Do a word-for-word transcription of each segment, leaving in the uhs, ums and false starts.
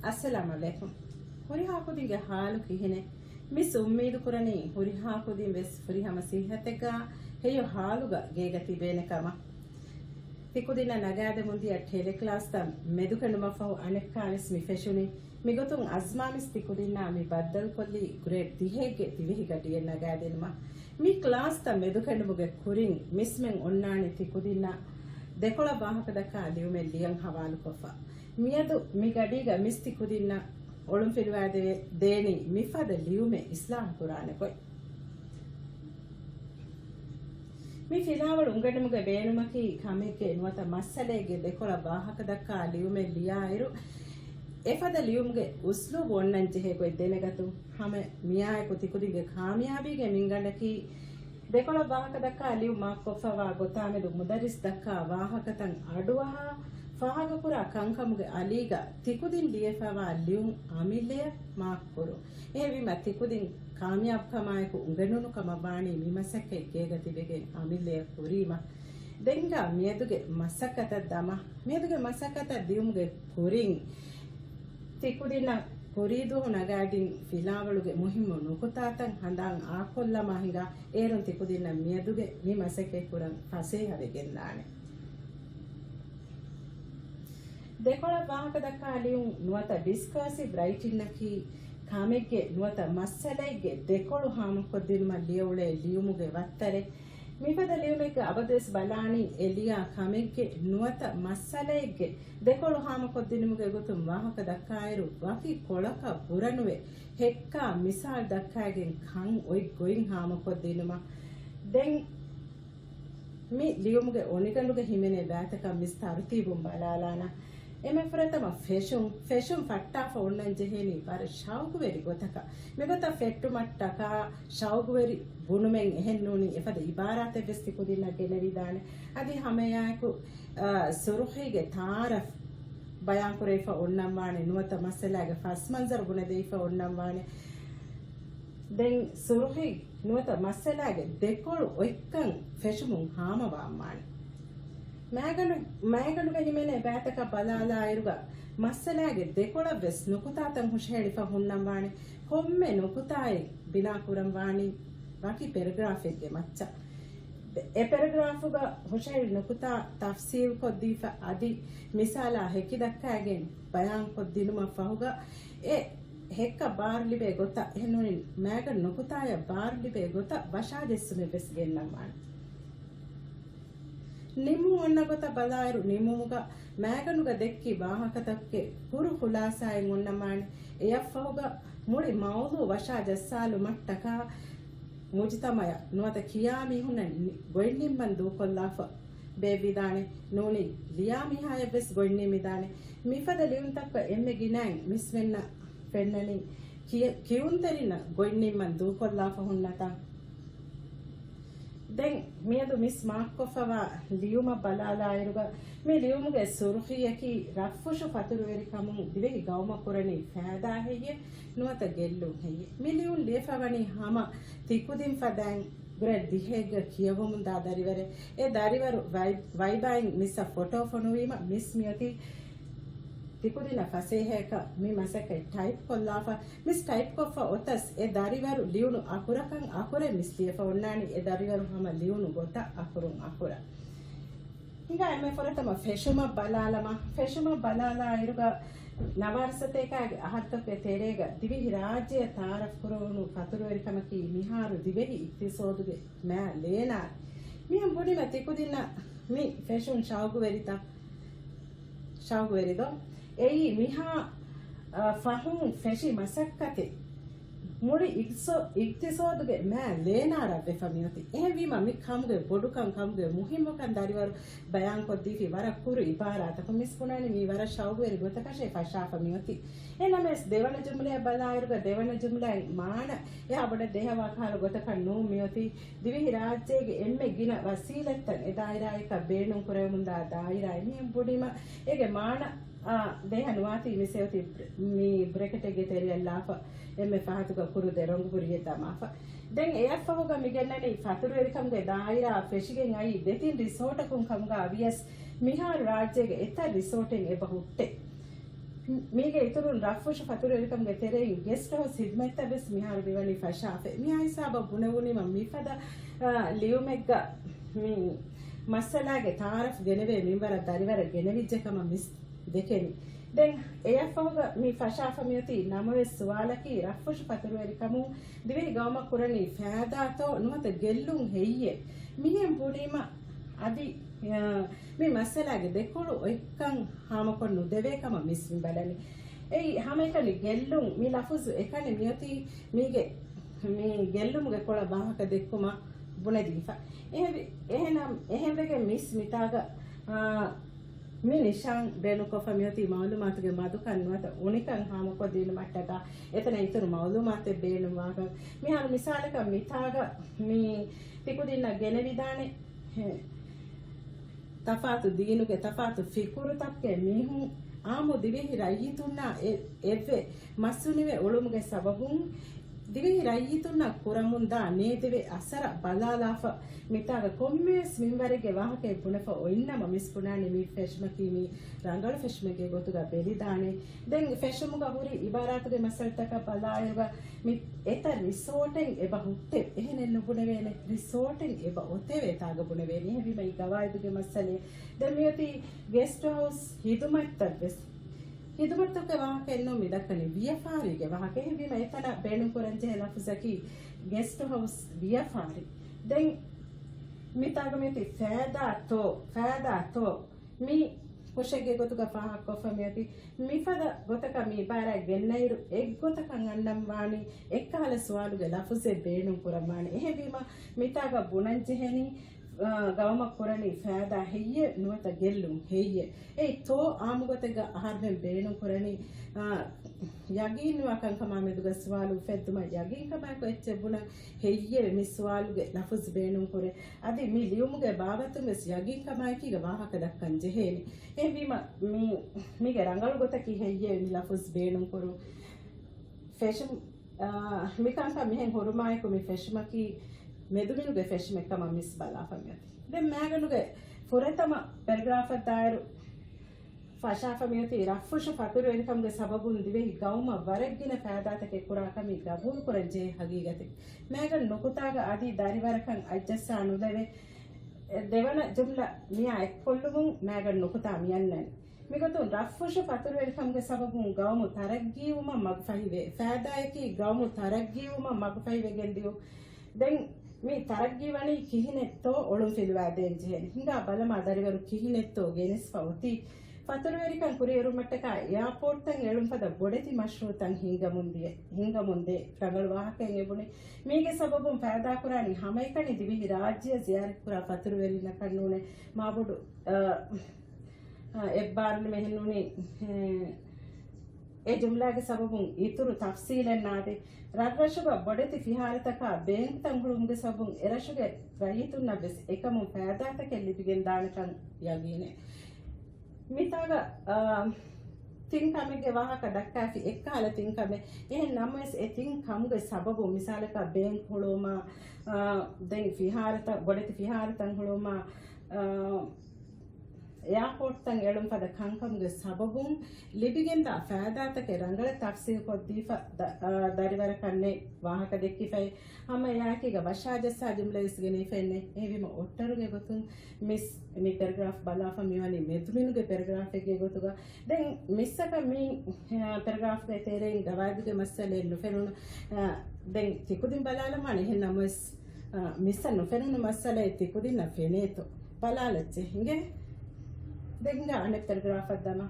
އައްސަލާމް ޢަލައިކުމް. ހުރިހާ ކުދިންގެ ޙާލު ކިހިނެއް؟ މިސް އުއްމީދު ކުރަނީ ހުރިހާ ކުދިން ވެސް ފުރިހަމަ ޞިއްޙަތެއްގަ ހެޔޮ ޙާލުގަ ގޭގަ ތިބޭނެ ކަމަށް. ތިކުދިންނަށް ނަގާދެމުންދިޔަ ޓެލެކްލާސްތައް މެދުކެނޑުމަށްފަހު އަނެއްކާވެސް މި ފެށުނީ. މިގޮތުން އަޒްމާ މިސް ތިކުދިންނާ މި ބައްދަލުކޮށްލީ ގްރޭޑް ދިހައެއްގެ ދިވެހިގަޑިއެއް ނަގާދިނުމަށް. މި ކްލާސްތައް މެދުކެނޑުމުގެ ކުރިން މިސްމެން އޮންނާނީ ތިކުދިންނަށް ދެކޮޅަށް ވާހަކަދައްކާ ލިޔުމެއް ލިޔަން ހަވާލުކޮށްފަ. މިއަދު މި ގަޑީގަ މިސް ތިކުދިންނަށް އޮޅުންފިލުވާދެވޭ، ދޭނީ މިފަދަ ލިޔުމެއް އިސްލާހު ކުރާނެ ގޮތް. މި ފިލާވަޅު އުނގެނުމުގެ ބޭނުމަކީ ކަމެއްގެ ނުވަތަ މައްސަލައެއްގެ ދެކޮޅަށް ވާހަކަދައްކާ ލިޔުމެއް ލިޔާއިރު، އެފަދަ ލިޔުމުގެ އުސްލޫބު އޮންނަން ޖެހޭ ގޮތް ދެނެގަތުން. ހަމަ މިއާއެކު ތިކުދިންގެ ކާމިޔާބީގެ މިންގަނޑަކީ، ދެކޮޅަށް ވާހަކަދައްކާ ލިޔުން މާކްކޮށްފަވާ ގޮތާމެދު މުދައްރިސް ދައްކާ ވާހަކަތައް އަޑުއަހާ، ފާހަގަކުރާ ކަންކަމުގެ އަލީގަ ތިކުދިން ލިޔެފަވާ ލިޔުން އަމިއްލަޔަށް މާކްކުރުން. އެހެންވީމަ ތިކުދިން ކާމިޔާބުކަމާއެކު އުނގެނުނު ކަމަށް ވާނީ މި މަސައްކަތް ގޭގަ ތިބެގެން އަމިއްލަޔަށް ކުރީމަ. ދެންގާ މިއަދުގެ މަސައްކަތަށް ދަމާ. މިއަދުގެ މަސައްކަތަށް ދިޔުމުގެ ކުރިން ތިކުދިންނަށް ކުރީދުވަހު ނަގާދިން ފިލާވަޅުގެ މުހިއްމު ނުކުތާތައް ހަނދާން އާކޮށްލަމާ ހިނގާ، އޭރުން ތިކުދިންނަށް މިއަދުގެ މި މަސައްކަތް ކުރަން ފަސޭހަވެގެންދާނެ. ދެކޮޅަށް ވާހަކަދައްކާ ލިޔުން ނުވަތަ ޑިސްކާސިވް ރައިޓިންއަކީ، ކަމެއްގެ ނުވަތަ މައްސަލައެއްގެ ދެކޮޅު ހާމަކޮށްދިނުމަށް ލިޔެއުޅޭ ލިޔުމުގެ ވައްތަރެއް. މިފަދަ ލިޔުމެއްގަ އަބަދުވެސް ބަލާނީ، އެ ލިޔާ ކަމެއްގެ ނުވަތަ މައްސަލައެއްގެ ދެކޮޅު ހާމަކޮށްދިނުމުގެ ގޮތުން ވާހަކަ ދައްކާއިރު، ވަކި ކޮޅަކަށް ބުރަނުވެ، ހެއްކާ މިސާލް ދައްކާގެން ކަން އޮތް ގޮތް ހާމަކޮށްދިނުމަށް. ދެން މި ލިޔުމުގެ އޮނިގަނޑުގަ ހިމެނޭ ބައިތަކަށް މިސް ތަރުތީބުން ބަލާލާނަން. އެންމެ ފުރަތަމަ ފެށުން. ފެށުން ފައްޓާފަ އޮންނަން ޖެހޭނީ ވަރަށް ޝައުގުވެރި ގޮތަކަށް. މިގޮތަށް ފެއްޓުމަށްޓަކާ ޝައުގުވެރި ބުނުމެއް އެހެންނޫނީ އެފަދަ އިބާރާތެއްވެސް ތިކުދިންނަށް ގެނެވިދާނެ. އަދި ހަމައެއާއެކު، އާ، ސުރުޚީގެ ތަޢާރަފް ބަޔާންކުރެވިފަ އޮންނަންވާނެ، ނުވަތަ މައްސަލާގެ ފަސްމަންޒަރު ބުނެދެވިފަ އޮންނަންވާނެ. ދެން ސުރުޚީ ނުވަތަ މައްސަލާގެ ދެކޮޅު އޮތްކަން ފެށުމުން ހާމަވާންވާނެ. މައިގަނޑު، މައިގަނޑުގަ ހިމެނޭ ބައިތަކަށް ބަލާލާއިރުގަ މައްސަލާގެ ދެކޮޅަށްވެސް ނުކުތާތައް ހުށަހެޅިފަ ހުންނަންވާނެ. ކޮންމެ ނުކުތާއެއް ބިނާކުރަންވާނީ ވަކި ޕެރެގްރާފެއްގެ މައްޗަށް. އެ ޕެރެގްރާފުގަ ހުށަހެޅި ނުކުތާ ތަފްސީލްކޮށްދީފަ އަދި މިސާލާ ހެކިދައްކާގެން ބަޔާންކޮށްދިނުމަށް ފަހުގަ އެ ހެއްކަށް ބާރު ލިބޭ ގޮތަށް، އެހެންނޫނީ މައިގަނޑު ނުކުތާޔަށް ބާރު ލިބޭ ގޮތަށް ވަށާޖެއްސުމެއްވެސް ގެންނަންވާނެ. ނިމުން އޮންނަ ގޮތަށް ބަލާއިރު، ނިމުމުގަ މައިގަނޑުގަ ދެއްކި ވާހަކަތަކުގެ ކުރު ޚުލާސާއެއް އޮންނަންވާނެ. އެއަށްފަހުގަ މުޅި މައުޟޫ ވަށާ ޖައްސާލުމަށްޓަކާ މުޖުތަމަޢަށް ނުވަތަ ކިޔާ މީހުންނަށް ނި-، ގޮތްނިންމަން ދޫކޮށްލާފަ ބޭއްވިދާނެ. ނޫނީ ލިޔާ މީހާޔަށްވެސް ގޮތްނިމިދާނެ. މިފަދަ ލިޔުންތަކަށް އެންމެ ގިނައިން މިސްމެންނަށް ފެންނަނީ ކިޔ-، ކިޔުންތެރިންނަށް ގޮތްނިންމަން ދޫކޮށްލާފަ ހުންނަތާ. ދެން މިއަދު މިސް މާކްކޮށްފަވާ ލިޔުމަށް ބަލާލާއިރުގަ، މި ލިޔުމުގެ ސުރުޚީއަކީ ރަށްފުށު ފަތުރުވެރިކަމުން ދިވެހި ގައުމަށް ކުރަނީ ފައިދާ ހެއްޔެ ނުވަތަ ގެއްލުން ހެއްޔެ؟ މި ލިޔުން ލިޔެފަވަނީ ހަމަ ތިކުދިން ފަދައިން ގްރޭޑް ދިހައެއްގަ ކިޔަވަމުންދާ ދަރިވަރެއް. އެ ދަރިވަރު ވައި-، ވައިބާއިން މިސްއަށް ފޮޓޯ ފޮނުވީމަ، މިސް މިއޮތީ ތިކުދިންނަށް ފަސޭހައަކަށް މި މަސައްކަތް ޓައިޕް ކޮށްލާފަ. މިސް ޓައިޕްކޮށްފަ އޮތަސް އެ ދަރިވަރު ލިޔުނު އަކުރަކަށް އަކުރެއް މިސް ލިޔެފަ އޮންނާނީ އެ ދަރިވަރު ހަމަ ލިޔުނު ގޮތަށް އަކުރުން އަކުރަށް. ހިނގާ އެންމެ ފުރަތަމަ ފެށުމަށް ބަލާލަމާ. ފެށުމަށް ބަލާލާއިރުގަ ނަވާރަސަތޭކާގެ އަހަރުތަކުގެ ތެރޭގަ ދިވެހި ރާއްޖެއަށް ތަޢާރަފް ކުރެވުނު ފަތުރުވެރިކަމަކީ މިހާރު ދިވެހި އިޤްތިޞާދުގެ މާ ލޭނާރެއް. މިހެން ބުނީމަ ތިކުދިންނަށް މި ފެށުން ޝައުގުވެރިތަ؟ ޝައުގުވެރިދޯ؟ އެއީ މިހާ، އަ، ފަހުން ފެށި މަސައްކަތެއް. މުޅި އިގްސޯ-، އިގްތިސޯދުގެ މާ ލޭނާރަށް ވެފަ މިއޮތީ. އެހެންވީމަ މި ކަމުގެ ބޮޑުކަން، ކަމުގެ މުހިއްމުކަން ދަރިވަރު ބަޔާންކޮށްދީފި ވަރަށް ކުރު އިބާރާތަކުން މިސް ބުނާނީ މީ ވަރަށް ޝައުގުވެރި ގޮތަކަށޭ ފަށާފަ މިއޮތީ. އެހެންނަމަވެސް ދެވަނަ ޖުމްލައަށް ބަލާއިރުގަ ދެވަނަ ޖުމްލައިން މާނަ އެ އަބަޑަށް ދޭހަވާ ކަހަލަ ގޮތަކަށް ނޫން މިއޮތީ. ދިވެހި ރާއްޖޭގެ އެންމެ ގިނަ ވަސީލަތްތައް އެ ދާއިރާއަކަށް ބޭނުން ކުރެވެމުންދާ ދާއިރާއެއް. މިހެން ބުނީމަ އޭގެ މާނަ، އާ، ދޭހަ ނުވާތީ މިސް އޮތީ ބްރެ-، މި ބްރެކެޓެއްގެ ތެރެއަށް ލާފަ އެންމެ ފަހަތުގަ ކުރު ދެ ރޮނގު ބުރިއެއް ދަމާފަ. ދެން އެއަށްފަހުގަ މި ގެންނަނީ ފަތުރުވެރިކަމުގެ ދާއިރާ ފެށިގެން އައީ ދެތިން ރިސޯޓަކުން ކަމުގަ ވިޔަސް މިހާރު ރާއްޖޭގެ އެތައް ރިސޯޓެއް އެބަ ހުއްޓޭ. މީގެ އިތުރުން ރަށްފުށު ފަތުރުވެރިކަމުގެ ތެރެއިން ގެސްޓް ހައުސް ހިދުމަތްތައް ވެސް މިހާރު މިވަނީ ފަށާފަ. މިހާ ހިސާބަށް ބުނެވުނީމަ މިފަދަ، އާ، ލިޔުމެއްގަ މި މައްސަލާގެ ތައާރަފް ގެނެވޭ މިންވަރަށް ދަރިވަރަށް ގެނެވިއްޖެ ކަމަށް މިސް ދެކެނީ. ދެން އެއަށްފަހުގަ މި ފަށާފަ މިއޮތީ ނަމަވެސް ސުވާލަކީ ރަށްފުށު ފަތުރުވެރިކަމުން ދިވެހި ގައުމަށް ކުރަނީ ފައިދާތޯ ނުވަތަ ގެއްލުން ހެއްޔޭ؟ މިހެން ބުނީމަ އަދި، އާ، މި މައްސަލާގެ ދެކޮޅު އޮތްކަން ހާމަކޮށް ނުދެވޭ ކަމަށް މިސް މި ބަލަނީ. އެއީ ހަމައެކަނި ގެއްލުން މި ލަފުޒު އެކަނި މިއޮތީ މީގެ މި ގެއްލުމުގެ ކޮޅަށް ވާހަކަ ދެއްކުމަށް ބުނެދީފަ. އެހެންވި-، އެހެނަމް-، އެހެންވެގެން މިސް މިތާގަ، އާ، މި ނިޝާން ބޭނުންކޮށްފަ މިއޮތީ މައުލޫމާތުގެ މަދުކަން ނުވަތަ އުނިކަން ހާމަކޮށްދިނުމަށްޓަކާ އެތަނަށް އިތުރު މައުލޫމާތެއް ބޭނުންވާކަން. މިހާރު މިސާލަކަށް މިތާގަ މި ތިކުދިންނަށް ގެނެވިދާނެ، އެ، ތަފާތު ދީނުގެ ތަފާތު ފިކުރުތަކުގެ މީހުން އާއްމު ދިވެހި ރައްޔިތުންނާ އެ-، އެއްވެ މަސް އުނިވެ އުޅުމުގެ ސަބަބުން ދިވެހި ރައްޔިތުންނަށް ކުރަމުންދާ ނޭދެވޭ އަސަރަށް ބަލާލާފަ، މިތާގަ ކޮންމެވެސް މިންވަރެއްގެ ވާހަކައެއް ބުނެފަ އޮތްނަމަ މިސް ބުނާނީ މި ފެށުމަކީ މި ރަނގަޅު ފެށުމެއްގެ ގޮތުގަ ބެލިދާނެ. ދެން ފެށުމުގަ ހުރި އިބާރާތުގެ މައްސަލަތަކަށް ބަލާއިރުގަ މި އެތައް ރިސޯޓެއް އެބަ ހުއްޓެވެ. އެހެނެއް ނުބުނެވޭނެ. ރިސޯޓެއް އެބަ އޮތެވެ އެތާގަ ބުނެވޭނީ. އެހެންވީމަ އެ ގަވާއިދުގެ މައްސަލައެއް. ދެން މިއޮތީ ގެސްޓް ހައުސް ހިދުމަތްތައް ވެސް. ހިދުމަތްތަކުގެ ވާހަކައެއްނޫން މި ދައްކަނީ ވިޔަފާރީގެ ވާހަކަ. އެހެންވީމަ އެތަނަށް ބޭނުންކުރަންޖެހޭ ލަފުޒަކީ ގެސްޓް ހައުސް ވިޔަފާރި. ދެން މިތާގަ މިއޮތީ ފައިދާތޯ، ފައިދާތޯ މި ކުށެއްގެ ގޮތުގަ ފާހަގަކޮށްފަ މިއޮތީ. މިފަދަ ގޮތަކަށް މި އިބާރާތް ގެންނައިރު އެއްގޮތަކަށް އަންނަން ވާނީ އެއްކަހަލަ ސުވާލުގެ ލަފުޒެއް ބޭނުން ކުރަން ވާނީ. އެހެންވީމަ މިތާގަ ބުނަން ޖެހެނީ، އާ، ގައުމަށް ކުރަނީ ފައިދާ ހެއްޔޭ ނުވަތަ ގެއްލުން ހެއްޔޭ؟ އެއީ ތޯ އާއްމުގޮތެއްގަ އަހަރުމެން ބޭނުން ކުރަނީ، އާ، ޔަގީންވާ ކަންކަމާ މެދުގަ ސުވާލު އުފެއްދުމަށް ޔަގީންކަމާއެކު އެއްޗެއް ބުނަން ހެއްޔޭ މި ސުވާލުގެ ލަފުޒު ބޭނުން ކުރޭ؟ އަދި މި ލިޔުމުގެ ބާވަތުން ވެސް ޔަގީންކަމާއެކީގަ ވާހަކަ ދައްކަން ޖެހޭނެ. އެހެންވީމަ މި، މީގެ ރަނގަޅު ގޮތަކީ ހެއްޔޭ މި ލަފުޒު ބޭނުން ކުރުން؟ ފެށުން، އާ، މިކަންކަން މިހެން ހުރުމާއެކު މި ފެށުމަކީ މެދުމިނުގެ ފެށުމެއް ކަމަށް މިސް ބަލާފަ މިއޮތީ. ދެން މައިގަނޑުގެ ފުރަތަމަ ޕެރެގްރާފަށް ދާއިރު ފަށާފަ މިއޮތީ ރަށްފުށު ފަތުރުވެރިކަމުގެ ސަބަބުން ދިވެހި ގައުމަށް ވަރަށް ގިނަ ފައިދާތަކެއް ކުރާ ކަމީ ގަބޫލުކުރަން ޖެހޭ ހަގީގަތެއް. މައިގަނޑު ނުކުތާގަ އަދި ދަރިވަރަކަށް އަތްޖައްސާ ނުލެވޭ. އެ ދެވަނަ ޖުމްލަ މިއާ އެއްކޮށްލުމުން މައިގަނޑު ނުކުތާ މިއަންނަނީ. މިގޮތުން ރަށްފުށު ފަތުރުވެރިކަމުގެ ސަބަބުން ގައުމު ތަރައްގީވުމަށް މަގުފަހިވޭ. ފައިދާއަކީ ގައުމު ތަރައްގީވުމަށް މަގުފަހިވެގެން ދިޔުން. ދެން މި ތަރައްގީ ވަނީ ކިހިނެއްތޯ އޮޅުން ފިލުވާދޭން ޖެހޭނެ. ހިނގާ ބަލަމާ ދަރިވަރު ކިހިނެއްތޯ ގެނެސްފަ އޮތީ. ފަތުރުވެރިކަން ކުރިއެރުމަށްޓަކާ އެއާޕޯޓްތައް އެޅުން ފަދަ ބޮޑެތި މަޝްރޫއުތައް ހިނގަމުން ދިޔަ، ހިނގަމުން ދޭ. ރަނގަޅު ވާހަކައެއް އެބުނީ. މީގެ ސަބަބުން ފައިދާކުރާނީ ހަމައެކަނި ދިވެހި ރާއްޖެއަށް ޒިޔާރަތްކުރާ ފަތުރުވެރިންނަކަށް ނޫނޭ. މާބޮޑު، އަ، އަ، އެއްބާރުލުމެއް ނޫނީ. އެ، އެ ޖުމްލާގެ ސަބަބުން އިތުރު ތަފްސީލެއް ނާދޭ. ރަށްރަށުގަ ބޮޑެތި ފިހާރަތަކާ ބޭންކުތައް ހުޅުވުމުގެ ސަބަބުން އެރަށުގެ ރައްޔިތުންނަށް ވެސް އެކަމުން ފައިދާތަކެއް ލިބިގެން ދާނެކަން ޔަގީނޭ. މިތާގަ، އާ، ތިން ކަމެއްގެ ވާހަކަ ދައްކާފި އެއްކަހަލަ ތިން ކަމެއް. އެހެން ނަމަވެސް އެ ތިން ކަމުގެ ސަބަބުން މިސާލަކަށް ބޭންކް ހުޅުވުމާ، އާ، ދެން ފިހާރަތައް، ބޮޑެތި ފިހާރަތައް ހުޅުވުމާ، އާ، އެއާޕޯޓްތައް އެޅުން ފަދަ ކަންކަމުގެ ސަބަބުން ލިބިގެންދާ ފައިދާތަކެއް ރަނގަޅަށް ތަފްސީލް ކޮށްދީފަ ދަ-، އާ، ދަރިވަރަކަށް ނެތް ވާހަކަ ދެއްކިފައި. ހަމަ އެއާއެކީގަ ވަށާޖައްސާ ޖުމްލަ ވެސް ގެނެވިފައެއް ނެތް. އެހެންވީމަ އޮއްޓަރުގެ ގޮތުން މިސް މި ޕެރެގްރާފް ބަލާފަ މިވަނީ މެދުމިނުގެ ޕެރެގްރާފެއްގެ ގޮތުގަ. ދެން މިސްއަކަށް މި، އާ، ޕެރެގްރާފްގެ ތެރެއިން ގަވާއިދުގެ މައްސަލައެއް ނުފެނުނު. އާ، ދެން ތިކުދިން ބަލާލަމާނެ. އެހެން ނަމަވެސް، އާ، މިސްއަށް ނުފެނުނު މައްސަލައެއް ތިކުދިންނަށް ފެނޭތޯ؟ ބަލާލައްޗޭ. އިނގޭ؟ ދެން ހިނގާ އަނެއް ޕެރެގްރާފަށް ދަމާ.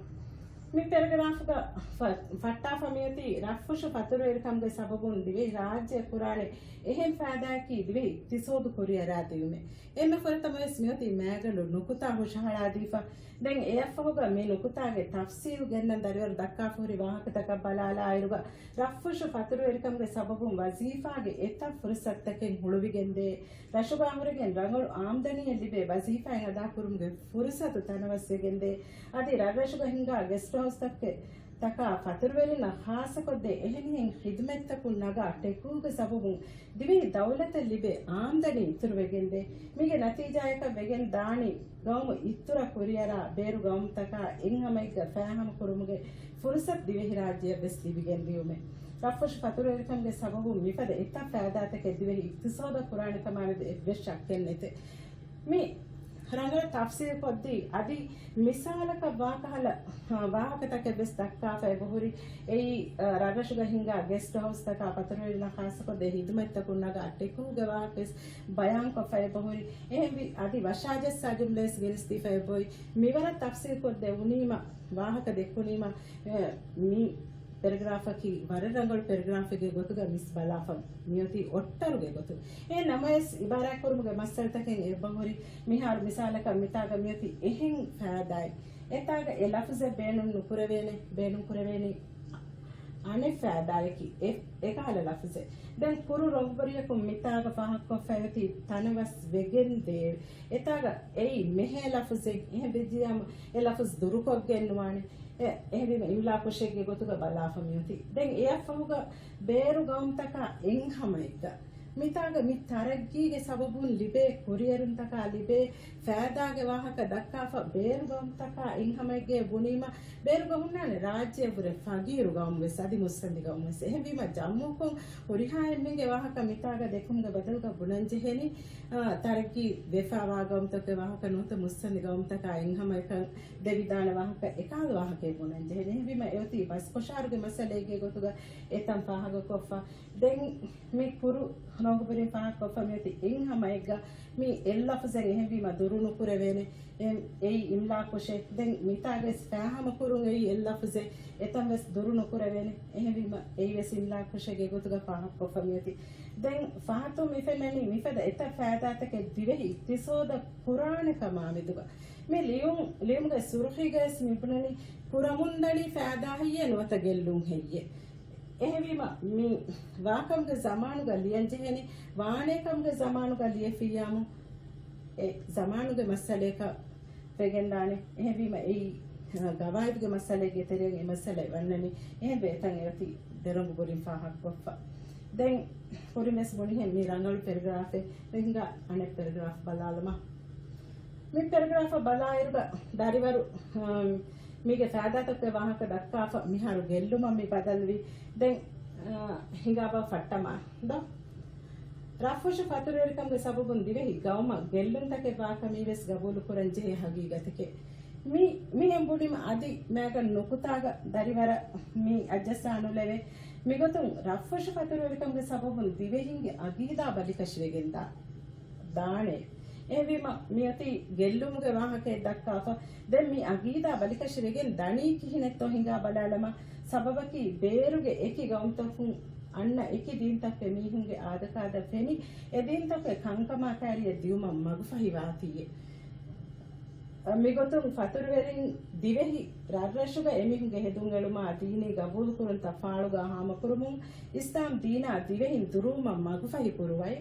މި ޕެރެގްރާފްގަ ފަ-، ފައްޓާފަ މިއޮތީ ރަށްފުށު ފަތުރުވެރިކަމުގެ ސަބަބުން ދިވެހި ރާއްޖެ ކުރާނެ އެހެން ފައިދާއަކީ ދިވެހި އިޤްތިޞާދު ކުރިއަރާ ދިޔުމޭ. އެންމެ ފުރަތަމަވެސް މިއޮތީ މައިގަނޑު ނުކުތާ ހުށަހަޅާދީފަ. ދެން އެއަށްފަހުގަ މި ނުކުތާގެ ތަފްސީލް ގެންނަން ދަރިވަރު ދައްކާފަހުރި ވާހަކަތަކަށް ބަލާލާއިރުގަ، ރަށްފުށު ފަތުރުވެރިކަމުގެ ސަބަބުން ވަޒީފާގެ އެތައް ފުރުސަތުތަކެއް ހުޅުވިގެންދޭ. ރަށުގަ އަހުރެގެން ރަނގަޅު އާމްދަނީއެއް ލިބޭ ވަޒީފާއެއް އަދާކުރުމުގެ ފުރުސަތު ތަނަވަސްވެގެންދޭ. އަދި ރަށްރަށުގަ ހިނގާ ގެސްޓް ހައުސްތަކުގެ ތަކާ ފަތުރުވެރިންނަށް ޚާއްޞަކޮށްދޭ އެހެނިހެން ޚިދުމަތްތަކުން ނަގާ ޓެކުވުގެ ސަބަބުން ދިވެހި ދައުލަތަށް ލިބޭ އާމްދަނީ އިތުރުވެގެންދޭ. މީގެ ނަތީޖާޔަކަށް ވެގެން ދާނީ ގައުމު އިތުރަށް ކުރިއަރާ ބޭރު ގައުމުތަކާ އެއްހަމައެއްގަ ފާހަމަކުރުމުގެ ފުރުސަތު ދިވެހިރާއްޖެއަށް ވެސް ލިބިގެން ދިޔުމޭ. ރަށްފުށު ފަތުރުވެރިކަމުގެ ސަބަބުން މިފަދަ އެތައް ފައިދާތަކެއް ދިވެހި އިޤްތިޞާދަށް ކުރާނެ ކަމާމެދު އެއްވެސް ޝައްކެއް ނެތޭ. މި ރަނގަޅަށް ތަފްސީލް ކޮށްދީ، އަދި މިސާލަކަށް ވާކަހަލަ، އާ، ވާހަކަތަކެއް ވެސް ދައްކާފަ އެބަހުރި. އެއީ، އާ، ރަށްރަށުގަ ހިނގާ ގެސްޓް ހައުސްތަކާ ފަތުރުވެރިންނަށް ޚާއްޞަކޮށްދޭ ހިދުމަތްތަކުން ނަގާ ޓެކުވުގެ ވާހަކަ ވެސް ބަޔާންކޮށްފަ އެބަހުރި. އެހެންވީ، އަދި ވަށާޖައްސާ ޖުމްލަވެސް ގެނެސްދީފަ އެބައޮތް. މިވަރަށް ތަފްސީލް ކޮށްދެވުނީމަ، ވާހަކަ ދެއްކުނީމަ، އެ، މި ޕެރެގްރާފަކީ ވަރަށް ރަނގަޅު ޕެރެގްރާފެއްގެ ގޮތުގަ މިސް ބަލާފަ މިއޮތީ އޮއްޓަރުގެ ގޮތުގަ. އެހެން ނަމަވެސް، އިބާރާތްކުރުމުގެ މައްސަލަތަކެއް އެބަހުރި. މިހާރު މިސާލަކަށް މިތާގަ މިއޮތީ އެހެން ފައިދާއެއް. އެތާގަ އެ ލަފުޒެއް ބޭނުން ނުކުރެވޭނެ، ބޭނުން ކުރެވޭނީ އަނެއް ފައިދާއަކީ އެ، އެކަހަލަ ލަފުޒެއް. ދެން ކުރު ރޮނގުބުރިޔަކުން މިތާގަ ފާހަގަކޮށްފައި އޮތީ ތަނަވަސް ވެގެން ދޭ. އެތާގަ އެއީ މެހޭ ލަފުޒެއް. އެހެން ވެއްޖިއްޔާމު އެ ލަފުޒު ދުރުކޮށްގެން ނުވާނެ. އެ، އެހެންވީމަ އިމްލާ ކުށެއްގެ ގޮތުގަ ބަލާފަ މިއޮތީ. ދެން އެއަށްފަހުގަ ބޭރު ގައުމުތަކާ އެއްހަމައެއްގަ މިތާގަ މި ތަރައްގީގެ ސަބަބުން ލިބޭ ކުރިއެރުންތަކާ ލިބޭ ފައިދާގެ ވާހަކަ ދައްކާފަ، ބޭރު ގައުމުތަކާ އެއްހަމައެއްގައި ބުނީމަ، ބޭރުގަ ހުންނާނެ ރާއްޖެއަށްވުރެ ފަގީރު ގައުމުވެސް، އަދި މުއްސަނދި ގައުމުވެސް. އެހެންވީމަ، ޖައްމޫކޮށް ހުރިހާ އެންމެންގެ ވާހަކަ މިތާގަ ދެކުމުގެ ބަދަލުގަ ބުނަންޖެހޭނީ، އާ، ތަރައްގީ ވެފާވާ ގައުމުތަކުގެ ވާހަކަ ނުވަތަ މުއްސަނދި ގައުމުތަކާ އެއްހަމައަކަށް ދެވިދާނެ ވާހަކަ، އެކަހަލަ ވާހަކައެއް ބުނަންޖެހޭނެ. އެހެންވީމަ، އެއޮތީ ބަސްކޮށާރުގެ މައްސަލައެއްގެ ގޮތުގަ އެތަން ފާހަގަކޮށްފަ. ދެން މި ކުރު ރޮނގުބުރިން ފާހަގަކޮށްފަ މިއޮތީ އެއްހަމައެއްގަ މި އެއްލަފުޒެއް އެހެންވީމަ ދުރު ނުކުރެވޭނެ. އެ، އެއީ އިމްލާ ކުށެއް. ދެން މިތާގައި ފާހަމަކުރުން އެއީ އެއްލަފުޒެއް. އެތަން ވެސް ދުރު ނުކުރެވޭނެ. އެހެންވީމަ އެއީ ވެސް އިމްލާ ކުށެއްގެ ގޮތުގަ ފާހަގަކޮށްފަ މިއޮތީ. ދެން ފަހަތުން މި ފެންނަނީ މިފަދަ އެތައް ފައިދާތަކެއް ދިވެހި އިޤްތިޞާދަށް ކުރާނެ ކަމާ މެދުގަ. މި ލިޔުން، ލިޔުމުގެ ސުރުޚީގައި ވެސް މި ބުނަނީ ކުރަމުންދަނީ ފައިދާ ހެއްޔޭ ނުވަތަ ގެއްލުން ހެއްޔޭ؟ އެހެންވީމަ، މި ވާކަމުގެ ޒަމާނުގަ ލިޔަންޖެހޭނީ، ވާނޭކަމުގެ ޒަމާނުގަ ލިޔެފިއްޔާމު، އެ ޒަމާނުގެ މައްސަލަޔަކަށް ވެގެންދާނެ. އެހެންވީމަ، އެއީ، ގަވާއިދުގެ މައްސަލައެއްގެ ތެރެއިން އެ މައްސަލަ ވަންނަނީ. އެހެންވެ، އެތަން އެއޮތީ ދެރޮނގު ބުރިން ފާހަގަކޮށްފަ. ދެން ކުރިން ވެސް ބުނިހެން މި ރަނގަޅު ޕެރެގްރާފެއް. ދެން ހިނގާ އަނެއް ޕެރެގްރާފް ބަލާލަމާ. މި ޕެރެގްރާފަށް ބަލާއިރުގަ ދަރިވަރު، އާ، މީގެ ފައިދާތަކުގެ ވާހަކަ ދައްކާފަ މިހާރު ގެއްލުމަށް މި ބަދަލުވީ. ދެން، އާ، ހިނގާބަ ފައްޓަމާ ދޯ؟ ރަށްފުށު ފަތުރުވެރިކަމުގެ ސަބަބުން ދިވެހި ގައުމަށް ގެއްލުންތަކެއް ވާކަމީ ވެސް ގަބޫލުކުރަން ޖެހޭ ހަގީގަތެކޭ. މި، މިހެން ބުނީމަ އަދި މައިގަނޑު ނުކުތާގަ ދަރިވަރަށް މި އައްޖައްސާނުލެވޭ. މިގޮތުން ރަށްފުށު ފަތުރުވެރިކަމުގެ ސަބަބުން ދިވެހިންގެ އަގީދާ ބަލިކަށިވެގެންދާ ދާނެ. އެހެންވީމަ، މިއޮތީ ގެއްލުމުގެ ވާހަކައެއް ދައްކާފަ. ދެން މި އަގީދާ ބަލިކަށި ވެގެން ދަނީ ކިހިނެއްތޯ ހިނގާ ބަލާލަމާ. ސަބަބަކީ، ބޭރުގެ އެކި ގައުމުތަކުން އަންނަ އެކި ދީންތަކުގެ މީހުންގެ އާދަކާދަ ފެނި، އެ ދީންތަކުގެ ކަންކަމާ ކައިރިއަށް ދިއުމަށް މަގުފަހިވާތީއޭ. މިގޮތުން ފަތުރުވެރިން ދިވެހި ރަށްރަށުގަ އެމީހުންގެ ހެދުންއެޅުމާ ދީނީ ގަބޫލުކުރުންތައް ފާޅުގަ ހާމަކުރުމުން އިސްލާމް ދީނާ ދިވެހިން ދުރުވުމަށް މަގުފަހި ކުރުވައި.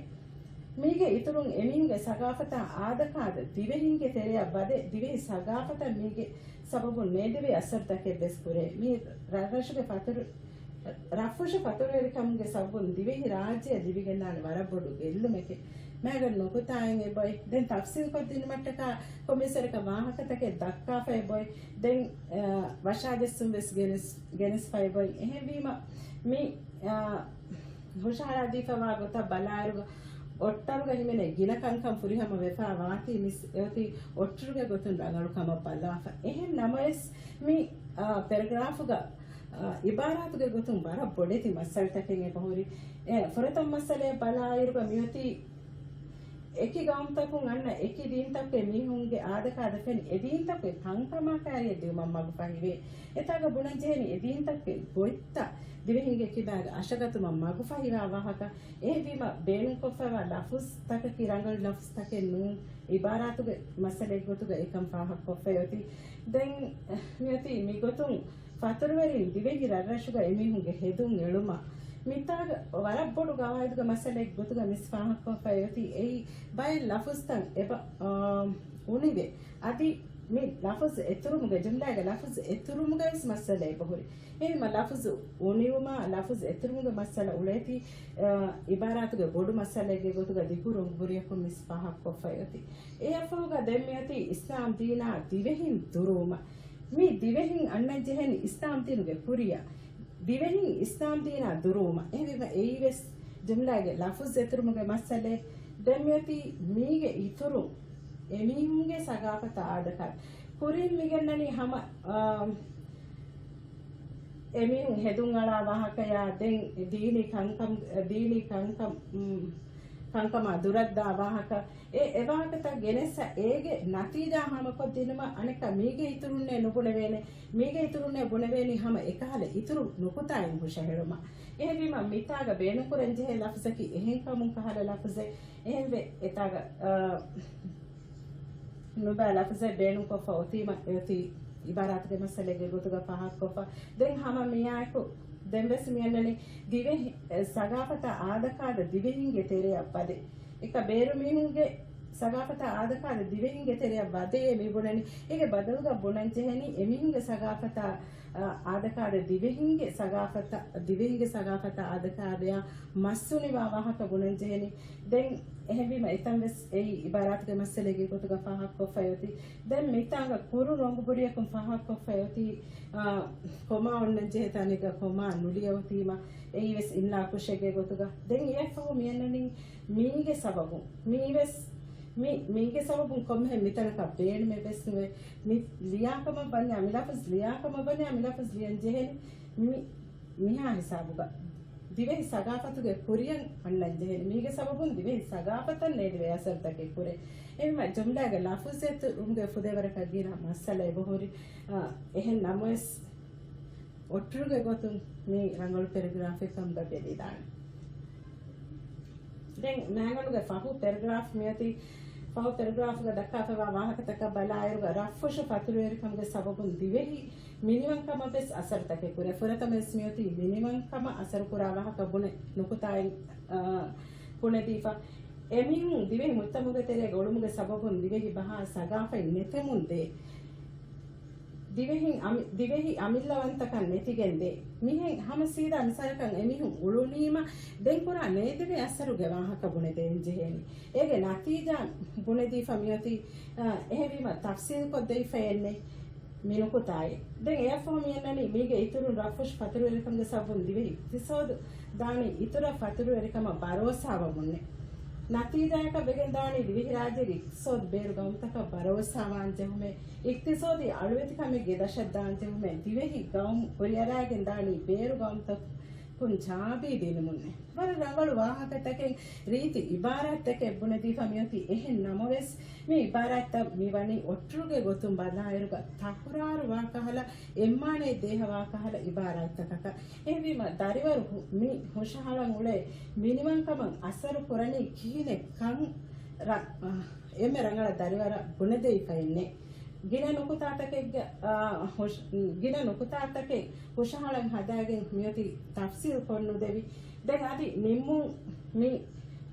މީގެ އިތުރުން އެމީހުންގެ ސަގާފަތާ އާދަކާދަ ދިވެހިންގެ ތެރެއަށް ވަދެ، ދިވެހި ސަގާފަތަށް މީގެ ސަބަބުން ނޭދެވޭ އަސަރުތަކެއް ވެސް ކުރޭ. މީ ރަށްރަށުގެ ފަތުރު، ރަށްފުށު ފަތުރުވެރިކަމުގެ ސަބަބުން ދިވެހި ރާއްޖެއަށް ލިބިގެންދާނެ ވަރަށް ބޮޑު ގެއްލުމެކޭ. މައިގަނޑު ނުކުތާއިން އެބައޮތް. ދެން ތަފްސީލްކޮށްދިނުމަށްޓަކާ ކޮންމެސްވަރަކަށް ވާހަކަތަކެއް ދައްކާފަ އެބައޮތް. ދެން، އަ، ވަށާޖެއްސުން ވެސް ގެނެސް، ގެނެސްފަ އެބައޮތް. އެހެންވީމަ، މި، އަ، ހުށަހަޅާދީފަވާ ގޮތަށް ބަލާއިރުގަ، އޮއްޓަރުގަ ހިމެނޭ ގިނަ ކަންކަން ފުރިހަމަ ވެފާ ވާތީ މިސް އެއޮތީ އޮއްޓަރުގެ ގޮތުން ރަނގަޅު ކަމަށް ބަލާފަ. އެހެން ނަމަވެސް، މި، އާ، ޕެރެގްރާފުގަ، އާ، އިބާރާތުގެ ގޮތުން ވަރަށް ބޮޑެތި މައްސަލަތަކެއް އެބަހުރި. އެ، ފުރަތަމަ މައްސަލައަށް ބަލާއިރުގަ މިއޮތީ އެކި ގައުމުތަކުން އަންނަ އެކި ދީންތަކުގެ މީހުންގެ އާދަކާދަ ފެނި އެ ދީންތަކުގެ ކަންކަމާ ކައިރިއަށް ދިއުމަށް މަގުފަހިވޭ. އެތާގަ ބުނަންޖެހެނީ އެ ދީންތަކުގެ ގޮތްތައް ދިވެހިންގެ ކިބާގަ އަށަގަތުމަށް މަގުފަހިވާ ވާހަކަ. އެހެންވީމަ ބޭނުންކޮށްފައިވާ ލަފުޒުތަކަކީ ރަނގަޅު ލަފުޒުތަކެއް ނޫން. އިބާރާތުގެ މައްސަލައެއްގޮތުގަ އެކަން ފާހަގަކޮށްފައި އޮތީ. ދެން މިއޮތީ މިގޮތުން ފަތުރުވެރިން ދިވެހި ރަށްރަށުގަ އެމީހުންގެ ހެދުން އެޅުމަށް. މިތާގަ ވަރަށް ބޮޑު ގަވާއިދުގެ މައްސަލައެއް ގޮތުގަ މިސް ފާހަގަކޮށްފައި އޮތީ އެއީ ބައެއް ލަފުޒުތައް އެބަ، އާ، އުނިވެ. އަދި މި ލަފުޒު އެތުރުމުގެ، ޖުމްލާގެ ލަފުޒު އެތުރުމުގަވެސް މައްސަލަ އެބަހުރި. އެހެންމަ ލަފުޒު އުނިވުމާ ލަފުޒު އެތުރުމުގެ މައްސަލަ އުޅޭތީ، އަ، އިބާރާތުގެ ބޮޑު މައްސަލައެއްގެ ގޮތުގަ ދިގު ރޮނގު ބުރިޔަކުން މިސް ފާހަގަކޮށްފައި އޮތީ. އެއަށްފަހުގަ ދެން މިއޮތީ އިސްލާމް ދީނާ ދިވެހިން ދުރުވުމަށް. މި ދިވެހިން އަންނަން ޖެހެނީ އިސްލާމް ދީނުގެ ކުރިއަށް. ދިވެހިން އިސްލާމް ދީނާ ދުރުވުމަށް. އެހެންވީމަ އެއީވެސް ޖުމްލާގެ ލަފުޒު އެތުރުމުގެ މައްސަލައެއް. ދެން މިއޮތީ މީގެ އިތުރުން އެމީހުންގެ ސަގާފަތާ އާދަކާ. ކުރިން މިގެންނަނީ ހަމަ، އާ، އެމީހުން ހެދުން އަޅާ ވާހަކަޔާ، ދެން ދީނީ ކަންކަން، ދީނީ ކަންކަން، މް، ކަންކަމާ ދުރަށްދާ ވާހަކަ. އެ، އެ ވާހަކަތައް ގެނެއްސަ އޭގެ ނަތީޖާ ހާމަކޮށްދިނުމަށް އަނެއްކާ މީގެ އިތުރުންނޭ ނުބުނެވޭނެ. މީގެ އިތުރުންނޭ ބުނެވޭނީ ހަމަ އެކަހަލަ އިތުރު ނުކުތާއިން ހުށަހެޅުމަށް. އެހެންވީމަ މިތާގަ ބޭނުންކުރަންޖެހޭ ލަފުޒަކީ އެހެންކަމުން ކަހަލަ ލަފުޒެއް. އެހެންވެ އެތާގަ، އާ، ނުބައި ލަފުޒެއް ބޭނުންކޮށްފަ އޮތީމަ އެއޮތީ އިބާރާތުގެ މައްސަލައެއްގެ ގޮތުގަ ފާހަގަކޮށްފަ. ދެން ހަމަ މިއާއެކު ދެންވެސް މިއަންނަނީ ދިވެހި-، އެ، ސަގާފަތާ އާދަކާދަ ދިވެހިންގެ ތެރެއަށް ވަދެ. އެކަ ބޭރު މީހުންގެ ސަގާފަތާ އާދަކާދަ ދިވެހިންގެ ތެރެއަށް ވަދެޔޭ މި ބުނަނީ. އޭގެ ބަދަލުގަ ބުނަން ޖެހެނީ އެމީހުންގެ ސަގާފަތާ، އާ، އާދަކާދަ ދިވެހިންގެ ސަގާފަތަށް، ދިވެހިންގެ ސަގާފަތާ އާދަކާދަޔާ މަސްއުނިވާ ވާހަކަ ބުނަން ޖެހެނީ. ދެން އެހެންވީމަ އެތަން ވެސް އެއީ އިބާރާތުގެ މައްސަލައެއްގެ ގޮތުގަ ފާހަގަކޮށްފައި އޮތީ. ދެން މިތާނގަ ކުރު ރޮނގު ބުރިޔަކުން ފާހަގަކޮށްފައި އޮތީ، އާ، ކޮމާ އޮންނަން ޖެހޭ ތަނެއްގަ ކޮމާ ނުލިޔަ އޮތީމަ އެއީ ވެސް އިމްލާ ކުށެއްގެ ގޮތުގަ. ދެން އެއަށްފަހު މިއަންނަނީ މީގެ ސަބަބުން. މީ ވެސް، މި، މީގެ ސަބަބުން ކޮންމެހެން މިތަނަކަށް ބޭނުމެއް ވެސް ނުވޭ. މި ލިޔާކަމަށް ވަންޏާ މި ލަފުޒް، ލިޔާކަމަށް ވަންޏާ މި ލަފުޒް ލިޔަން ޖެހޭނެ. މި މިހާ ހިސާބުގަ ދިވެހި ސަގާފަތުގެ ކުރިއަށް އަންނަން ޖެހޭނެ. މީގެ ސަބަބުން ދިވެހި ސަގާފަތަށް ނޭދެވޭ އަސަރުތަކެއް ކުރޭ. އެހެންވީމަ ޖުމްލާގެ ލަފުޒެއް އުޅުމުގެ ފުދޭވަރަކަށް ގިނަ މައްސަލަ އެބަހުރި. އާ، އެހެން ނަމަވެސް އޮއްޓަރުގެ ގޮތުން މި ރަނގަޅު ޕެރެގްރާފެއް ކަމުގަ ބެލިދާނެ. ދެން މާގަނޑުގެ ފަހު ޕެރެގްރާފް މިއޮތީ، ފަހު ޕެރެގްރާފްގަ ދައްކާފައިވާ ވާހަކަތަކަށް ބަލާއިރުގަ ރަށްފުށު ފަތުރުވެރިކަމުގެ ސަބަބުން ދިވެހި މިނިވަންކަމަށް ވެސް އަސަރުތަކެއް ކުރޭ. ފުރަތަމަވެސް މިއޮތީ މިނިވަންކަމަށް އަސަރުކުރާ ވާހަކަ ބުނެ ނުކުތާއިން، އާ، ބުނެދީފަ. އެމީހުން ދިވެހި މުޖްތަމަޢުގެ ތެރޭގަ އުޅުމުގެ ސަބަބުން ދިވެހި ބަހާ ސަގާފަތް ނެތެމުން ދޭ. ދިވެހިން އަމި-، ދިވެހި އަމިއްލަވަންތަކަން ނެތިގެން ދޭ. މިހެން ހަމަ ސީދާ މިސާލަކަށް އެމީހުން އުޅުނީމަ ދެން ކުރާ ނޭދެވޭ އަސަރުގެ ވާހަކަ ބުނެދޭން ޖެހޭނީ. އޭގެ ނަތީޖާ ބުނެދީފަ މިއޮތީ، އާ، އެހެންވީމަ ތަފްސީލްކޮށްދެވިފައެއްނެތް މި ނުކުތާއެއް. ދެން އެއަށްފަހު މިއަންނަނީ މީގެ އިތުރުން ރަށްފުށު ފަތުރުވެރިކަމުގެ ސަބަބުން ދިވެހި އިޤްތިޞާދު ދާނީ އިތުރަށް ފަތުރުވެރިކަމަށް ބަރޯސާވަމުންނެ. ނަތީޖާއަކަށް ވެގެން ދާނީ ދިވެހިރާއްޖޭގެ އިޤްތިޞާދު ބޭރު ގައުމުތަކަށް ބަރޯސާވާން ޖެހުމެއް، އިޤްތިޞާދީ އަޅުވެތިކަމެއްގެ ދަށަށް ދާން ޖެހުމެއް، ދިވެހި ގައުމު ކުރިއަރާގެން ދާނީ ބޭރު ގައުމުތަކުން ޗާބީ ދިނުމުންނެ. ވަރަށް ރަނގަޅު ވާހަކަތަކެއް، ރީތި އިބާރާތްތަކެއް ބުނެދީފަ މިއޮތީ. އެހެން ނަމަވެސް، މި އިބާރާތްތައް މި ވަނީ އޮއްޓަރުގެ ގޮތުން ބަލާއިރުގަ ތަކުރާރު ވާކަހަލަ، އެއްމާނައެއް ދޭހަވާކަހަލަ އިބާރާތްތަކަކަށް. އެހެންވީމަ، ދަރިވަރު ހު-، މި ހުށަހަޅަން އުޅޭ މިނިވަންކަމަށް އަސަރު ކުރަނީ ކިހިނެއްކަން ރަ-، އަ، އެންމެ ރަނގަޅަށް ދަރިވަރަށް ބުނެދެވިފައެއްނެތް. ގިނަ ނުކުތާތަކެއްގެ، އާ، ހުށް-، ގިނަ ނުކުތާތަކެއް ހުށަހަޅަން ހަދާގެން މިއޮތީ ތަފްސީލް ކޮށްނުދެވި. ދެން އަދި ނިންމުން މި،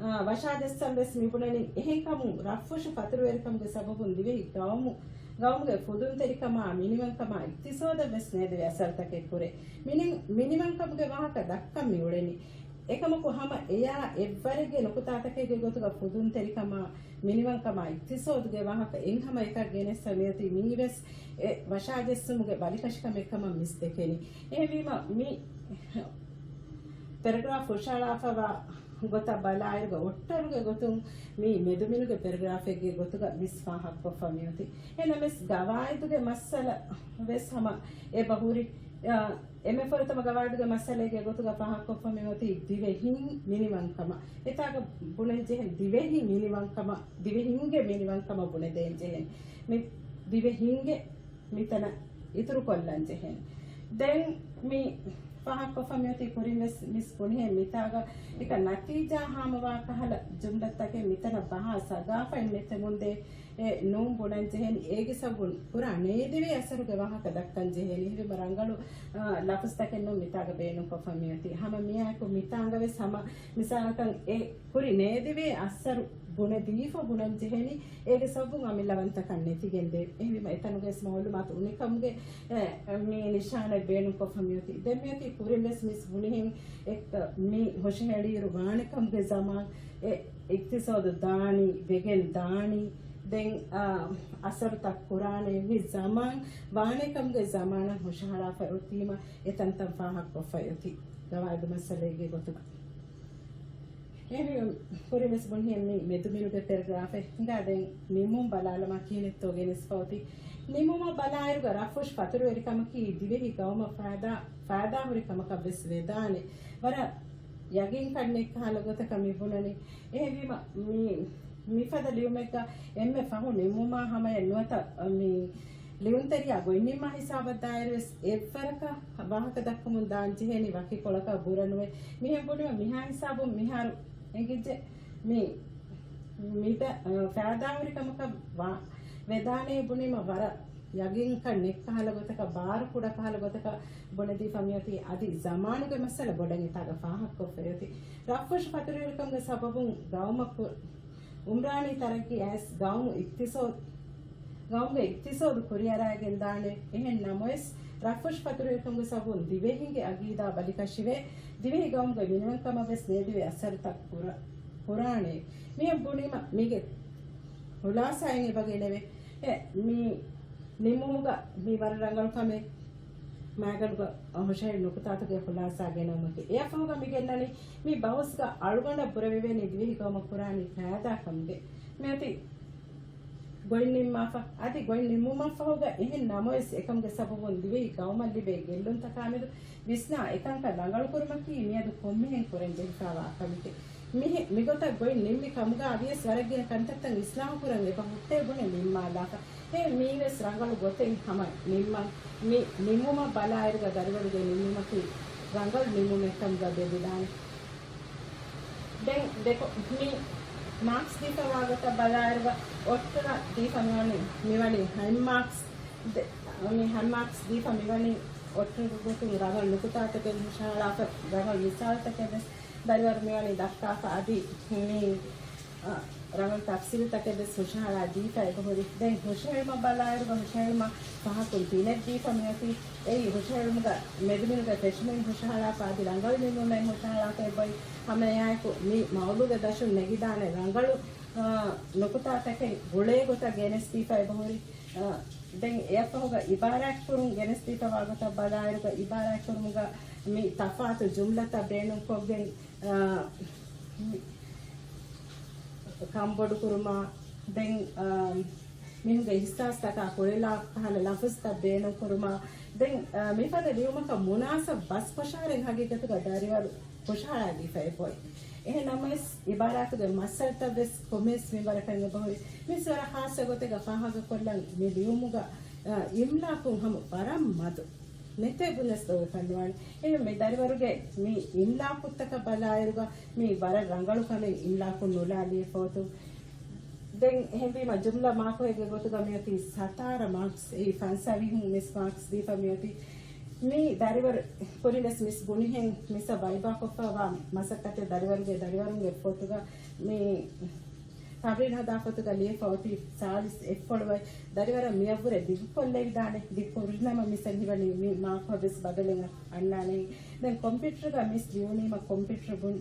އާ، ވަށާޖައްސަން ވެސް މިބުނަނީ އެހެންކަމުން ރަށްފުށު ފަތުރުވެރިކަމުގެ ސަބަބުން ދިވެހި ގައުމު، ގައުމުގެ ފުދުންތެރިކަމާ މިނިވަންކަމާ އިޤްތިޞާދަށް ވެސް ނޭދެވޭ އަސަރުތަކެއް ކުރޭ. މިނި-، މިނިވަންކަމުގެ ވާހަކަ ދައްކަން މި އުޅެނީ. އެކަމަކު ހަމަ އެޔާ އެއްވަރެއްގެ ނުކުތާތަކެއްގެ ގޮތުގަ ފުދުންތެރިކަމާ މިނިވަންކަމާ އިޤްތިޞާދުގެ ވާހަކަ އެއްހަމަ އެކަށް ގެނެއްސަ މިއޮތީ މީވެސް އެ ވަށާޖެއްސުމުގެ ބަލިކަށިކަމެއްކަމަށް މިސް ދެކެނީ. އެހެންވީމަ މި ޕެރެގްރާފް ހުށަހަޅާފަވާ ގޮތަށް ބަލާއިރުގަ އޮއްޓަރުގެ ގޮތުން މި މެދުމިނުގެ ޕެރެގްރާފެއްގެ ގޮތުގަ މިސް ފާހަގަކޮށްފަ މިއޮތީ. އެހެންނަމަވެސް ގަވާއިދުގެ މައްސަލަ ވެސް ހަމަ އެބަހުރި. އެންމެ ފުރަތަމަ ގަވާއިދުގެ މައްސަލައެއްގެ ގޮތުގަ ފާހަގަކޮށްފަ މިއޮތީ ދިވެހިން މިނިވަންކަމަށް. އެތާގަ ބުނެން ޖެހެން ދިވެހި މިނިވަންކަމަށް، ދިވެހިންގެ މިނިވަންކަމަށް ބުނެދޭން ޖެހެން. މި ދިވެހިންގެ މިތަނަށް އިތުރުކޮށްލަން ޖެހެން. ދެން މި ފާހަގަކޮށްފަ މިއޮތީ ކުރިން ވެސް މިސް ބުނިހެން މިތާގަ އެކަ ނަތީޖާ ހާމަވާ ކަހަލަ ޖުމްލަތަކެއް މިތަނަށް ބަހާ ސަގާފަތް ނެތެމުންދޭ އެ ނޫން ބުނަން ޖެހެނީ، އޭގެ ސަބަބުން ކުރާ ނޭދެވޭ އަސަރުގެ ވާހަކަ ދައްކަން ޖެހޭނީ. އެހެންވީމަ ރަނގަޅު، އާ، ލަފުޒުތަކެއް ނޫން މިތާގަ ބޭނުންކޮށްފަ މިއޮތީ. ހަމަ މިއާއެކު މިތާނގަ ވެސް ހަމަ މިސާލަކަށް އެ ކުރި ނޭދެވޭ އަސަރު ބުނެދީފަ ބުނަން ޖެހެނީ، އޭގެ ސަބަބުން އަމިއްލަވަންތަކަން ނެތިގެންދޭ. އެހެންވީމަ އެތަނުގައިވެސް މައުލޫމާތު އުނިކަމުގެ، އެ، މި ނިޝާނެއް ބޭނުންކޮށްފަ މިއޮތީ. ދެން މިއޮތީ ކުރިންވެސް މިސް ބުނިހެން އެ، މި ހުށަހެޅިއިރު ވާނެކަމުގެ ޒަމާން، އެ، އިޤްތިޞާދު ދާނީ، ވެގެން ދާނީ، ދެން، އާ، އަސަރުތައް ކުރާނެ މި ޒަމާން ވާނެކަމުގެ ޒަމާނަށް ހުށަހަޅާފައި އޮތީމަ އެތަންތަން ފާހަގަކޮށްފައި އޮތީ ގަވާއިދު މައްސަލައެއްގެ ގޮތުގަ. އެހެންވީމަ، ކުރިންވެސް ބުނިހެން މި މެދުމިނުގެ ޕެރެގްރާފެއް ހިނގާ ދެން ނިމުން ބަލާލަމާ ކިހިނެއްތޯ ގެނެސްފަ އޮތީ. ނިމުމަށް ބަލާއިރުގަ ރަށްފުށު ފަތުރުވެރިކަމަކީ ދިވެހި ގައުމަށް ފައިދާ، ފައިދާހުރި ކަމަކަށްވެސް ވެދާނެ. ވަރަށް ޔަގީންކަން ނެތްކަހަލަ ގޮތަކަށް މި ބުނަނީ. އެހެންވީމަ، މި، މިފަދަ ލިޔުމެއްގަ އެންމެ ފަހު ނިމުމާ ހަމަޔަށް ނުވަތަ މި ލިޔުންތެރިޔާ ގޮތް ނިންމާ ހިސާބަށް ދާއިރުވެސް އެއްވަރަކަށް ވާހަކަ ދައްކަމުން ދާން ޖެހޭނީ ވަކި ކޮޅަކަށް ބުރަ ނުވެ. މިހެން ބުނީމަ މިހާ ހިސާބުން މިހާރު އެނގިއްޖެ މި، މި ދަ-، ފައިދާހުރި ކަމަކަށް ވާ-، ވެދާނޭ ބުނީމަ ވަރަށް ޔަގީންކަން ނެތްކަހަލަ ގޮތަކަށް، ބާރު ކުޑަކަހަލަ ގޮތަކަށް ބުނެދީފަ މިއޮތީ. އަދި ޒަމާނުގެ މައްސަލަ ބޮޑަށް އެތާގަ ފާހަގަކޮށްފައި އޮތީ. ރަށްފުށު ފަތުރުވެރިކަމުގެ ސަބަބުން ގައުމަށް ކު-، އުމްރާނީ ތަރައްގީ އައިސް ގައުމު އިޤްތިޞޯދު، ގައުމުގެ އިޤްތިޞޯދު ކުރިއަރައިގެންދާނެ. އެހެން ނަމަވެސް، ރަށްފުށު ފަތުރުވެރިކަމުގެ ސަބަބުން ދިވެހިންގެ އަގީދާ ބަލިކަށިވެ، ދިވެހި ގައުމުގެ މިނިވަންކަމަށް ވެސް ނޭދިވެ އަސަރުތައް ކުރަ-، ކުރާނެ. މިހެން ބުނީމަ، މީގެ ޚުލާޞާއެއް އެބަ ގެނެވޭ. އެ، މި ނިމުމުގަ މި ވަރަށް ރަނގަޅު ކަމެއް މާގަނޑުގަ ހުށަހެޅި ނުކުތާތަކެއް ޚުލާޞާ ގެނައުމަކީ. އެއަށްފަހުގަ މި ގެންނަނީ މި ބަހުސްގަ އަޅުގަނޑަށް ބުރަވެވޭނީ ދިވެހި ގައުމަށް ކުރާނީ ފައިދާ ކަމުގެ. މިއޮތީ ގޮތް ނިންމާފަ. އަދި ގޮތް ނިންމުމަށް ފަހުގަ އެހެން ނަމަވެސް އެކަމުގެ ސަބަބުން ދިވެހި ގައުމަށް ލިބޭ ގެއްލުންތަކާމެދު ވިސްނާ އެކަންކަން ރަނގަޅުކުރުމަކީ މިއަދު ކޮންމެހެން ކުރަން ޖެހިފައިވާ ކަމެކޭ. މިހެ-، މިގޮތަށް ގޮތް ނިންމި ކަމުގަ އަދިވެސް ވަރަށް ގިނަ ކަންތައްތައް އިސްލާހު ކުރަން އެބަ ހުއްޓޭ ބުނެ ނިންމާލާފަ. އެ މީވެސް ރަނގަޅު ގޮތެއް ހަމަ ނިންމަން. މި ނިންމުމަށް ބަލާއިރުގަ ދަރިވަރުގެ ނިންމުމަކީ ރަނގަޅު ނިންމުމެއްކަމުގަ ބެލިދާނެ. ދެން ދެކޮ-، މި މާކްސް ދީފަވާ ގޮތަށް ބަލާއިރުގަ އޮއްޓަރަށް ދީފަ މިވަނީ، މިވަނީ ހަތް މާކްސް. ދެ-، މި ހަތް މާކްސް ދީފަ މިވަނީ އޮއްޓަރުގެ ގޮތުން ރަނގަޅު ނުކުތާތަކެއް ހުށަހަޅާފަ، ރަނގަޅު މިސާލުތަކެއް ވެސް ދަރިވަރު މިވަނީ ދައްކާފަ. އަދި މި، އަ، ރަނގަޅު ތަފްސީލުތަކެއް ވެސް ހުށަހަޅާ ދީފަ އެބަހުރި. ދެން ހުށަހެޅުމަށް ބަލާއިރުގަ ހުށަހެޅުމަށް ފަހަކުން ތިނެއް ދީފަ މިއޮތީ. އެއީ ހުށަހެޅުމުގަ މެދުމިނުގެ ފެށުމެއް ހުށަހަޅާފަ އަދި ރަނގަޅު ނިންމުމެއް ހުށަހަޅާފަ އެބައޮތް. ހަމައެއާއެކު މި މައުޟޫގެ ދަށުން ނެގިދާނެ ރަނގަޅު، އާ، ނުކުތާތަކެއް ގުޅޭ ގޮތަށް ގެނެސްދީފަ އެބަހުރި. އާ، ދެން އެއަށްފަހުގަ އިބާރާތްކުރުން ގެނެސްދީފަވާ ގޮތަށް ބަލާއިރުގަ އިބާރާތްކުރުމުގަ މި ތަފާތު ޖުމްލަތައް ބޭނުންކޮށްގެން، އާ، މި ކަންބޮޑުކުރުމާ، ދެން، އާ، މީހުންގެ އިޙްސާސްތަކާ ކުރެލާ ކަހަލަ ލަފުޒުތައް ބޭނުންކުރުމާ، ދެން، އާ، މިފަދަ ލިޔުމަކަށް މުނާސަބް ބަސް ކޮށާރެން ހަގީގަތުގަ ދަރިވަރު ހުށަހަޅާދީފަ އެބައޮތް. އެހެން ނަމަވެސް، އިބާރާތުގެ މައްސަލަތައް ވެސް ކޮންމެވެސް މިންވަރަކަށް އެބަހުރި. މި ވަރަށް ޚާއްޞަ ގޮތެއްގަ ފާހަގަކޮށްލަން މި ލިޔުމުގަ، އާ، އިމްލާކުން ހަމަ ވަރަށް މަދު. ނެތޭ ބުނެސް ދޮގެކަށް ނުވާނެ. އެހެން މި ދަރިވަރުގެ މި އިމްލާކުތަކަށް ބަލާއިރުގަ މި ވަރަށް ރަނގަޅު ކަމެއް އިމްލާކުން ނުލާ ލިޔެފައޮތު. ދެން އެހެންވީމަ ޖުމްލަ މާކޮހެއްގެ ގޮތުގަ މިއޮތީ ސަތާރަ މާކްސް. އެއީ ފަންސާވީހުން މިސް މާކްސް ދީފަ މިއޮތީ. މި ދަރިވަރު ކުރިންވެސް މިސް ބުނިހެން މިސްއަށް ވައިބާކޮށްފައިވާ މަސައްކަތެއް ދަރިވަރުގެ ދަރިވަރުންގެ ފޮތުގަ މި ތަމްރީން ހަދާ ފޮތުގަ ލިޔެފަ އޮތީ ސާލިސް އެއްފޮޅުވައި. ދަރިވަރަށް މިއަށްވުރެ ދިގުކޮށްލެވިދާނެ. ދިގުކުރިނަމަ މިސަށް ހީވަނީ މި މާކު ވެސް ބަދަލެއް އަންނާނެ. ދެން ކޮމްޕިއުޓަރުގަ މިސް ލިޔުނީމަ ކޮމްޕިއުޓަރު ބުން-،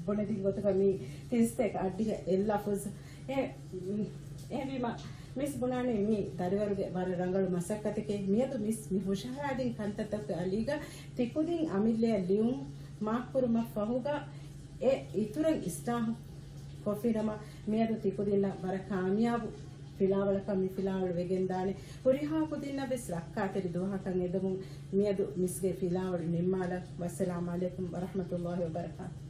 ބުނެދިން ގޮތުގަ މި ތިން ސްޓޭކް އައްޑިގަ އެއް ލަފުޒު. އެ-، އެހެންވީމަ މިސް ބުނާނީ މި ދަރިވަރުގެ ވަރަށް ރަނގަޅު މަސައްކަތެކޭ. މިއަދު މިސް މި ހުށަހަޅާދިން ކަންތައްތަކުގެ އަލީގަ ތިކުދިން އަމިއްލަޔަށް ލިޔުން މާކްކުރުމަށް ފަހުގަ އެ އިތުރަށް އިސްލާހު ކޮށްފިނަމަ، މިއަދު ތިކުދިންނަށް ވަރަށް ކާމިޔާބު ފިލާވަޅަކަށް މި ފިލާވަޅު ވެގެންދާނެ. ހުރިހާ ކުދިންނަށް ވެސް ރައްކާތެރި ދުވަހަކަށް އެދެމުން މިއަދު މިސްގެ ފިލާވަޅު ނިންމާލަން. ވައްސަލާމް ޢަލައިކުމް ވަރަޙްމަތުﷲި ވަބަރަކާތު.